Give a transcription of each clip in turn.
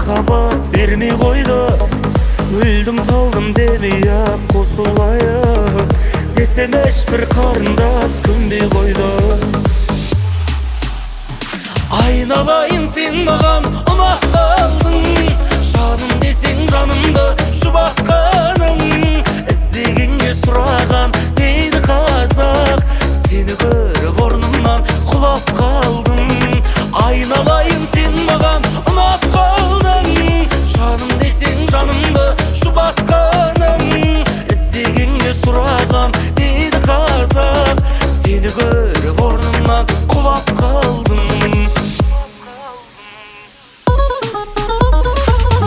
махаббат бермей қойды. Өлдім талдым демей ақ қосылайық десем, ешбір қарындас көнбей қойды. Айналайын, сен маған ұнап қалдың, жаным десең жанымды жұбатқаның. Іздегенге сұраған дейді қазақ, сені көріп орнымнан құлап қалдым. Айналайын, сен маған ұнап қалдың, жаным десең жанымды жұбатқаның. Іздегенге сұраған дейді қазақ, сені көріп орнымнан құлап қалдым.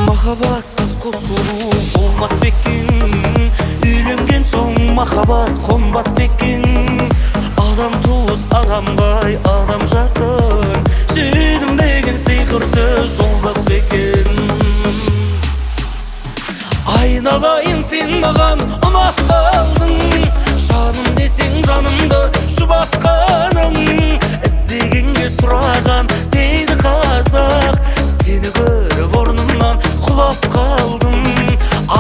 Махаббатсыз қосылу болмас па екен? Үйленген соң махаббат қонбас па екен? Адам туыс адамға, адам жақын, сүйдім деген сиқыр сөз жолдас па екен? Айналайын, сен маған ұнап қалдың, жаным десең жанымды жұбатқаның. Іздегенге сұраған дейді қазақ, сені көріп орнымнан құлап қалдым.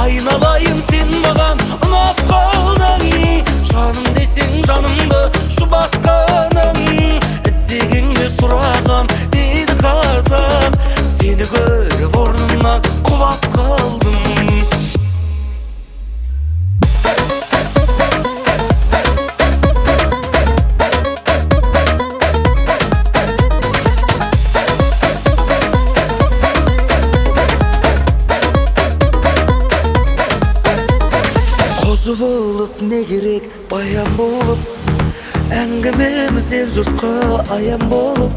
Айналайын, сен маған ұнап қалдың, жаным десең жанымды жұбатқаның. Іздегенге сұраған дейді қазақ, сені көріп орнымнан құлап қалдым. Қозы болып не керек, баян болып, әңгімеміз ел жұртқа аян болып.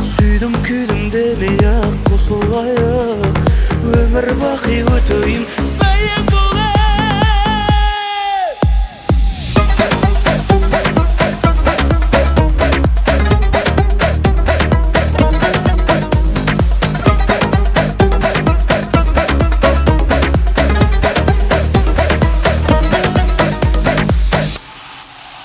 Сүйдім күйдім демей ақ қосылайық, өмір бақи өтейін